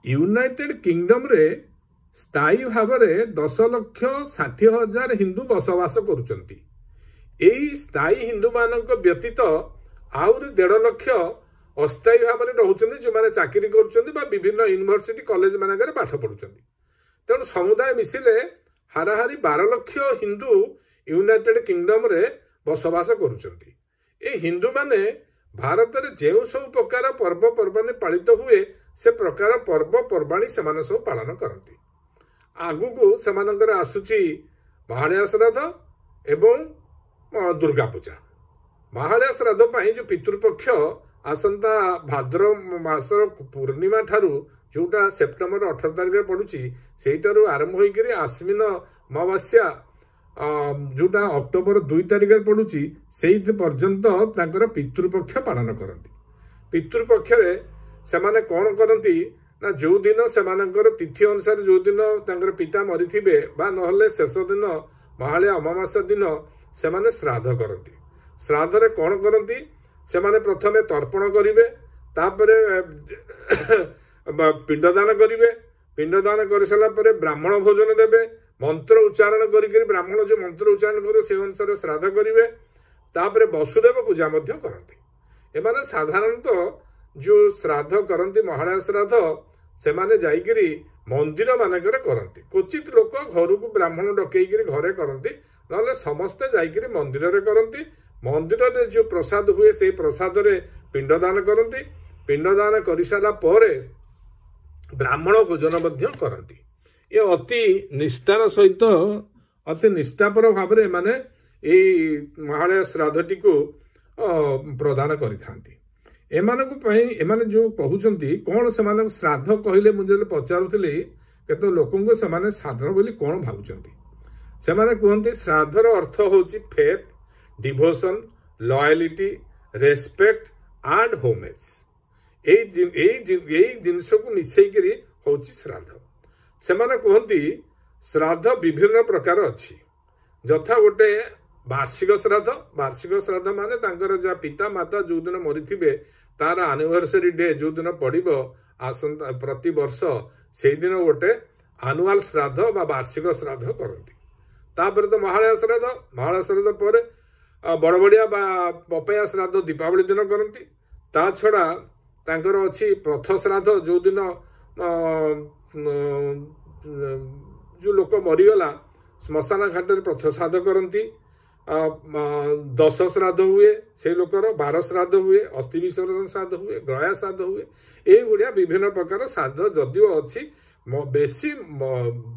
United କିଙ୍ଗଡମ୍ରେ ସ୍ଥାୟୀ ଭାବରେ 10,60,000 ହିନ୍ଦୁ ବସବାସ କରୁଛନ୍ତି। ଏଇ ସ୍ଥାୟୀ ହିନ୍ଦୁମାନଙ୍କ ବ୍ୟତୀତ ଆହୁରି 1.5 ଲକ୍ଷ ଅସ୍ଥାୟୀ ଭାବରେ ରହୁଛନ୍ତି, ଯେଉଁମାନେ ଚାକିରି କରୁଛନ୍ତି ବା ବିଭିନ୍ନ ୟୁନିଭର୍ସିଟି, କଲେଜ ମାନଙ୍କରେ ପାଠ ପଢୁଛନ୍ତି। ତେଣୁ ସମୁଦାୟ ମିଶିଲେ ହାରାହାରି 12 ଲକ୍ଷ ହିନ୍ଦୁ ୟୁନାଇଟେଡ୍ କିଙ୍ଗଡମ୍ରେ ବସବାସ କରୁଛନ୍ତି। ଏଇ ହିନ୍ଦୁମାନେ ଭାରତରେ ଯେଉଁ ସବୁ ପ୍ରକାର ପର୍ବପର୍ବାଣୀ ପାଳିତ ହୁଏ, ସେ ପ୍ରକାର ପର୍ବପର୍ବାଣୀ ସେମାନେ ସବୁ ପାଳନ କରନ୍ତି। ଆଗକୁ ସେମାନଙ୍କର ଆସୁଛି ମହାଳୟା ଶ୍ରାଦ୍ଧ ଏବଂ ଦୁର୍ଗା ପୂଜା। ମହାଳୟା ଶ୍ରାଦ୍ଧ ପାଇଁ ଯେଉଁ ପିତୃପକ୍ଷ ଆସନ୍ତା ଭାଦ୍ର ମାସର ପୂର୍ଣ୍ଣିମା ଠାରୁ, ଯୋଉଟା ସେପ୍ଟେମ୍ବର 18 ତାରିଖରେ ପଡୁଛି, ସେଇଟାରୁ ଆରମ୍ଭ ହୋଇକରି ଆଶ୍ୱିନ ଅମାବାସ୍ୟା, ଯୋଉଟା ଅକ୍ଟୋବର 2 ତାରିଖରେ ପଡୁଛି, ସେଇ ପର୍ଯ୍ୟନ୍ତ ତାଙ୍କର ପିତୃପକ୍ଷ ପାଳନ କରନ୍ତି। ପିତୃପକ୍ଷରେ ସେମାନେ କ'ଣ କରନ୍ତି ନା, ଯୋଉଦିନ ସେମାନଙ୍କର ତିଥି ଅନୁସାରେ ଯୋଉଦିନ ତାଙ୍କର ପିତା ମରିଥିବେ ବା ନହେଲେ ଶେଷ ଦିନ ମହାଳୟା ଅମାବାସ୍ୟା ଦିନ ସେମାନେ ଶ୍ରାଦ୍ଧ କରନ୍ତି। ଶ୍ରାଦ୍ଧରେ କ'ଣ କରନ୍ତି? ସେମାନେ ପ୍ରଥମେ ତର୍ପଣ କରିବେ, ତାପରେ ପିଣ୍ଡଦାନ କରିବେ। ପିଣ୍ଡଦାନ କରିସାରିଲା ପରେ ବ୍ରାହ୍ମଣ ଭୋଜନ ଦେବେ। ମନ୍ତ୍ର ଉଚ୍ଚାରଣ କରିକିରି, ବ୍ରାହ୍ମଣ ଯୋଉ ମନ୍ତ୍ର ଉଚ୍ଚାରଣ କରିବେ, ସେ ଅନୁସାରେ ଶ୍ରାଦ୍ଧ କରିବେ। ତାପରେ ବସୁଦେବ ପୂଜା ମଧ୍ୟ କରନ୍ତି। ଏମାନେ ସାଧାରଣତଃ ଯୋଉ ଶ୍ରାଦ୍ଧ କରନ୍ତି, ମହାଳୟା ଶ୍ରାଦ୍ଧ, ସେମାନେ ଯାଇକିରି ମନ୍ଦିର ମାନଙ୍କରେ କରନ୍ତି। କ୍ୱଚିତ ଲୋକ ଘରକୁ ବ୍ରାହ୍ମଣ ଡକେଇକିରି ଘରେ କରନ୍ତି, ନହେଲେ ସମସ୍ତେ ଯାଇକିରି ମନ୍ଦିରରେ କରନ୍ତି। ମନ୍ଦିରରେ ଯୋଉ ପ୍ରସାଦ ହୁଏ, ସେଇ ପ୍ରସାଦରେ ପିଣ୍ଡଦାନ କରନ୍ତି। ପିଣ୍ଡଦାନ କରିସାରିଲା ପରେ ବ୍ରାହ୍ମଣ ଭୋଜନ ମଧ୍ୟ କରନ୍ତି। ଏ ଅତି ନିଷ୍ଠାର ସହିତ, ଅତି ନିଷ୍ଠାପର ଭାବରେ ଏମାନେ ଏଇ ମହାଳୟା ଶ୍ରାଦ୍ଧଟିକୁ ପ୍ରଦାନ କରିଥାନ୍ତି। ଏମାନଙ୍କ ପାଇଁ ଏମାନେ ଯୋଉ କହୁଛନ୍ତି କ'ଣ, ସେମାନଙ୍କ ଶ୍ରାଦ୍ଧ କହିଲେ, ମୁଁ ଯେତେବେଳେ ପଚାରୁଥିଲି କେତେ ଲୋକଙ୍କୁ ସେମାନେ ଶ୍ରାଦ୍ଧ ବୋଲି କ'ଣ ଭାବୁଛନ୍ତି, ସେମାନେ କୁହନ୍ତି ଶ୍ରାଦ୍ଧର ଅର୍ଥ ହେଉଛି faith, devotion, loyalty, respect and homage। ଏଇ ଜିନିଷକୁ ମିଶେଇକିରି ହେଉଛି ଶ୍ରାଦ୍ଧ। ସେମାନେ କୁହନ୍ତି ଶ୍ରାଦ୍ଧ ବିଭିନ୍ନ ପ୍ରକାର ଅଛି, ଯଥା ଗୋଟେ ବାର୍ଷିକ ଶ୍ରାଦ୍ଧ। ବାର୍ଷିକ ଶ୍ରାଦ୍ଧ ମାନେ ତାଙ୍କର ଯାହା ପିତା ମାତା ଯୋଉଦିନ ମରିଥିବେ, ତାର ଆନିଭର୍ସରୀ ଡେ ଯୋଉଦିନ ପଡିବ ଆସନ୍ତା ପ୍ରତିବର୍ଷ, ସେଇଦିନ ଗୋଟେ ଆନୁଆଲ ଶ୍ରାଦ୍ଧ ବା ବାର୍ଷିକ ଶ୍ରାଦ୍ଧ କରନ୍ତି। ତାପରେ ତ ମହାଳୟା ଶ୍ରାଦ୍ଧ। ମହାଳୟା ଶ୍ରାଦ୍ଧ ପରେ ବଡ ବଡିଆ ବା ପପେୟା ଶ୍ରାଦ୍ଧ ଦୀପାବଳି ଦିନ କରନ୍ତି। ତା ଛଡା ତାଙ୍କର ଅଛି ପ୍ରଥ ଶ୍ରାଦ୍ଧ। ଯୋଉଦିନ ଯୋଉ ଲୋକ ମରିଗଲା, ଶ୍ମଶାନ ଘାଟରେ ପ୍ରଥ ଶ୍ରାଦ୍ଧ କରନ୍ତି। ଦଶ ଶ୍ରାଦ୍ଧ ହୁଏ ସେଇ ଲୋକର, 12 ଶ୍ରାଦ୍ଧ ହୁଏ, ଅସ୍ଥି ବିସର୍ଜନ ଶ୍ରାଦ୍ଧ ହୁଏ, ଗୟା ଶ୍ରାଦ୍ଧ ହୁଏ। ଏଇଭଳିଆ ବିଭିନ୍ନ ପ୍ରକାର ଶ୍ରାଦ୍ଧ ଯଦିଓ ଅଛି, ବେଶୀ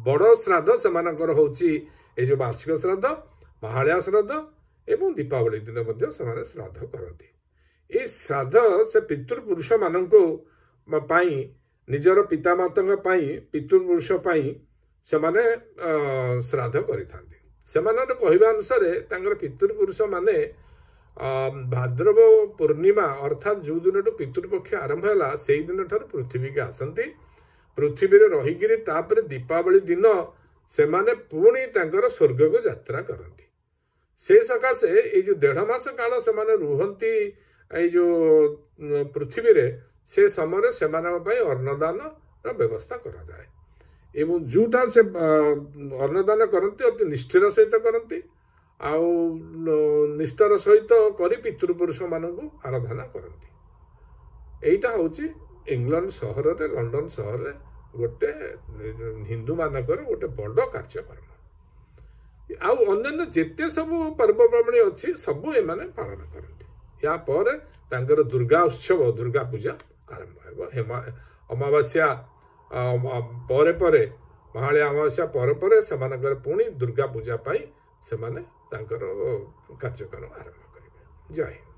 ବଡ ଶ୍ରାଦ୍ଧ ସେମାନଙ୍କର ହଉଛି ଏଇ ଯୋଉ ବାର୍ଷିକ ଶ୍ରାଦ୍ଧ, ମହାଳୟା ଶ୍ରାଦ୍ଧ ଏବଂ ଦୀପାବଳି ଦିନ ମଧ୍ୟ ସେମାନେ ଶ୍ରାଦ୍ଧ କରନ୍ତି। ଏଇ ଶ୍ରାଦ୍ଧ ସେ ପିତୃପୁରୁଷ ମାନଙ୍କୁ ପାଇଁ, ନିଜର ପିତାମାତାଙ୍କ ପାଇଁ, ପିତୃପୁରୁଷ ପାଇଁ ସେମାନେ ଶ୍ରାଦ୍ଧ କରିଥାନ୍ତି। ସେମାନଙ୍କର କହିବା ଅନୁସାରେ ତାଙ୍କର ପିତୃପୁରୁଷ ମାନେ ଭାଦ୍ରବ ପୂର୍ଣ୍ଣିମା, ଅର୍ଥାତ୍ ଯୋଉ ଦିନଠୁ ପିତୃପକ୍ଷ ଆରମ୍ଭ ହେଲା, ସେଇ ଦିନଠାରୁ ପୃଥିବୀକି ଆସନ୍ତି। ପୃଥିବୀରେ ରହିକିରି ତାପରେ ଦୀପାବଳି ଦିନ ସେମାନେ ପୁଣି ତାଙ୍କର ସ୍ୱର୍ଗକୁ ଯାତ୍ରା କରନ୍ତି। ସେ ସକାଶେ ଏଇ ଯୋଉ 1.5 ମାସ କାଳ ସେମାନେ ରୁହନ୍ତି ଏଇ ଯୋଉ ପୃଥିବୀରେ, ସେ ସମୟରେ ସେମାନଙ୍କ ପାଇଁ ଅନ୍ନଦାନର ବ୍ୟବସ୍ଥା କରାଯାଏ ଏବଂ ଯୋଉଟା ସେ ଅନ୍ନଦାନ କରନ୍ତି, ଅତି ନିଷ୍ଠାର ସହିତ କରନ୍ତି। ଆଉ ନିଷ୍ଠାର ସହିତ କରି ପିତୃପୁରୁଷ ମାନଙ୍କୁ ଆରାଧନା କରନ୍ତି। ଏଇଟା ହଉଛି ଇଂଲଣ୍ଡ ସହରରେ, ଲଣ୍ଡନ ସହରରେ ଗୋଟେ ହିନ୍ଦୁମାନଙ୍କର ଗୋଟେ ବଡ କାର୍ଯ୍ୟକ୍ରମ। ଆଉ ଅନ୍ୟାନ୍ୟ ଯେତେ ସବୁ ପର୍ବପର୍ବାଣୀ ଅଛି, ସବୁ ଏମାନେ ପାଳନ କରନ୍ତି। ୟା ପରେ ତାଙ୍କର ଦୁର୍ଗା ଉତ୍ସବ, ଦୁର୍ଗା ପୂଜା ଆରମ୍ଭ ହେବ। ହେମା ଅମାବାସ୍ୟା ପରେ ପରେ, ମହାଳୟା ଅମାବାସ୍ୟା ପରେ ପରେ ସେମାନଙ୍କର ପୁଣି ଦୁର୍ଗା ପୂଜା ପାଇଁ ସେମାନେ ତାଙ୍କର କାର୍ଯ୍ୟକ୍ରମ ଆରମ୍ଭ କରିବେ। ଜୟ ହିନ୍ଦ।